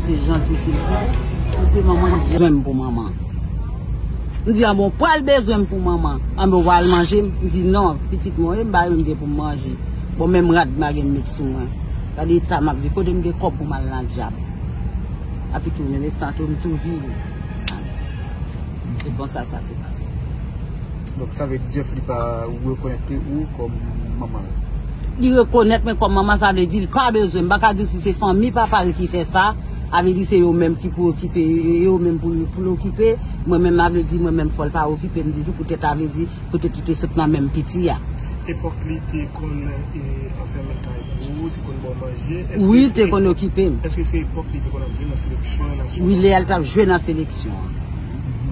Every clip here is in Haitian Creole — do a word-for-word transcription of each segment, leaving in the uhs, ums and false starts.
Se Janti Silfi. M se manman Jeff. Bezwen m pou manman. M di, "An bon, pral bezwen m pou manman." An bon, pral manje m. M di, "Non, pitit mwen, m pa menm gen pou m manje." Bon, menm rad m pa gen m met sou mwen. Gade eta m ap viv. Kote m gen kòb pou m al nan dyab. Apitou, menm estan tou, m tou vire. E konsa sa te pase. Donk, sa vle di Jeff li pa rekonèt ou kòm manman l? Li rekonèt mwen kòm manman, sa vle di li pa bezwen m. M pa ka di w si se fanmi papa l ki fè sa, sa vle di se yo menm ki pou okipe, yo menm pou, pou l okipe. Mwen menm, sa vle di mwen menm fò l pa okipe m ditou, poutèt sa vle di, poutèt li te sot nan menm piti a. Epòk li te konn, e, anfèmen kay pou ou, te konn ba w manje? Wi, li te konn okipe m. Èske se epòk li te konn ap jwe nan seleksyon nasyonal? Wi, lè l t ap jwe nan seleksyon an.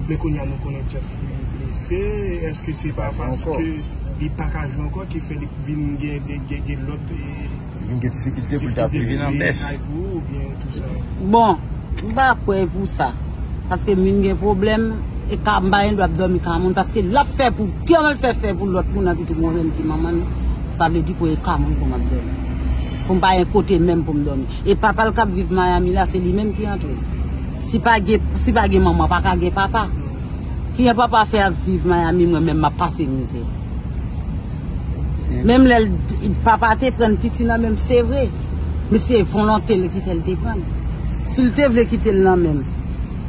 Men kounye a nou konnen Jeff li blese, èske se pa paske li pa ka jwe ankò ki fè li vin gen, gen, gen, gen lòt, e, li vin gen difikilte pou l ta vin nan bès kay pou ou oubyen tou sa? Bon, m pa kwè pou sa. Paske m vin gen pwoblèm, e ka, m pa gen dwa ap dòmi ka moun, paske l ap fè pou, kòman l fè fè pou lòt moun, apitou mwen menm ki manman l, sa vle di pou e ka moun pou m ap dòmi. Pou m pa gen kote menm pou m dòmi. E papa l k ap viv Miami la, se li menm ki antre. Si pa gen, si pa gen manman, pa ka gen papa. Ki gen papa fè ap viv Miami, mwen menm m ap pase mizè. Menm lè l, papa te pran piti nan men m, se vre. Men se volonte l ki fè l te pran. Si l te vle kite l nan men m.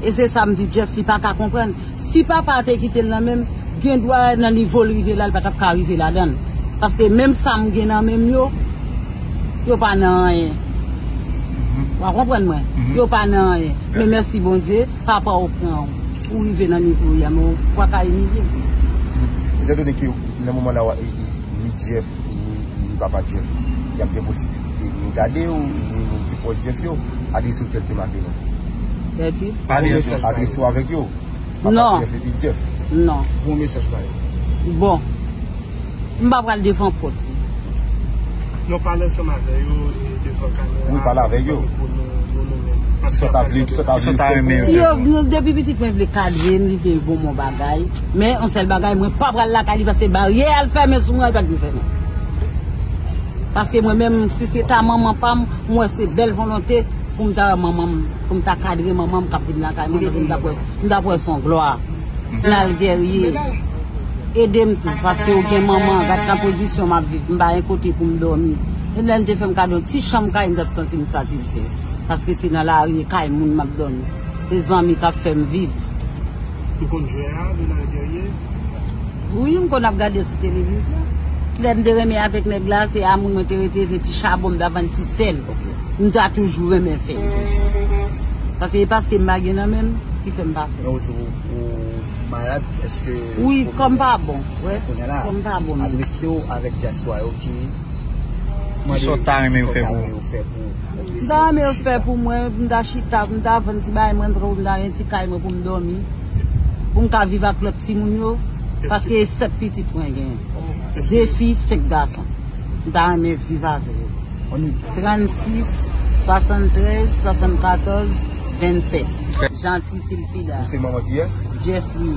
E se sa m di Jeff, li pa ka konprann. Si papa a te kite l nan men m, gen dwa nan nivo l rive la, li pa t ap ka rive ladan l. Paske menm sa m gen nan men m yo, yo pa nan anyen. W a konprann mwen? Yo pa nan anyen. Men mèsi Bondye, papa ou pran ou. Ou rive nan nivo w ye a, men ou pa ka imilye. Etan done ke nan moman la, w a, e, e, ni Jeff, ni, ni papa Jeff, y ap gen posiblite nou gade w, ni moun ki pwòch Jeff yo, adrese w tèl ke make nou. Pèdi? Adrese w avèk yo. Papa Jeff epi Jeff. Non. Voye yon mesaj ba yo. Bon. M pa pral devan pòt. Non, pale ansanm avè yo, e, devan kamera. Wi, pale avè yo. Pou nou, pou nou menm. Kisa w ta vle, kisa w ta vle fè pou yo? Si yo, depi pitit mwen vle kadre m, li vle bon, bon bagay. Men, yon sèl bagay, mwen pa pral lakay li, paske baryè a l fèmen sou mwen, li pa t dwe fèmen. Paske mwen menm, si se ta manman pa m, m wè se bèl volonte pou m ta wè manman m, pou m ta kadre manman m k ap vin lakay mwen, paske m t ap wè, m t ap wè se yon glwa. Donald Guerrier, ede m tou, paske ou gen manman, gad nan pozisyon m ap viv, m pa gen kote pou m dòmi. E lè n te fè m kado yon ti chanm kay, m t ap santi m satisfè. Paske se nan lari, e kay moun m ap dòmi. Se zanmi k ap fè m viv. Ou konn jwè a, Donald Guerrier? Wi, m konn ap gade l sou televizyon. Lè m te renmen avèk nèg la, se amoun mwen te rete, se ti chabon m t ap vann, ti sèl. M ta toujou renmen fè l toujou. Paske e paske m pa gen nan men m ki fè m pa fè. Men ou di ou, ou malad, èske... Wi, kò m pa bon. Wè, kò m pa bon menm. Adrese w avèk dyaspora yo ki mande w kisa w ta renmen yo fè pou ou. M ta renmen yo fè pou mwen, m ta chita, m ta vann ti bagay mwen, m ta gen ti kay mwen pou m dòmi, pou m ka viv ak lòt timoun yo, paske e sèt pitit mwen gen. De fi, senk gason. M ta renmen viv avè yo. Trannsis, swasanntrèz, swasannkatòz, vennsèt. Janti Silfida. Ou se manman kiyès? Jeff, wi.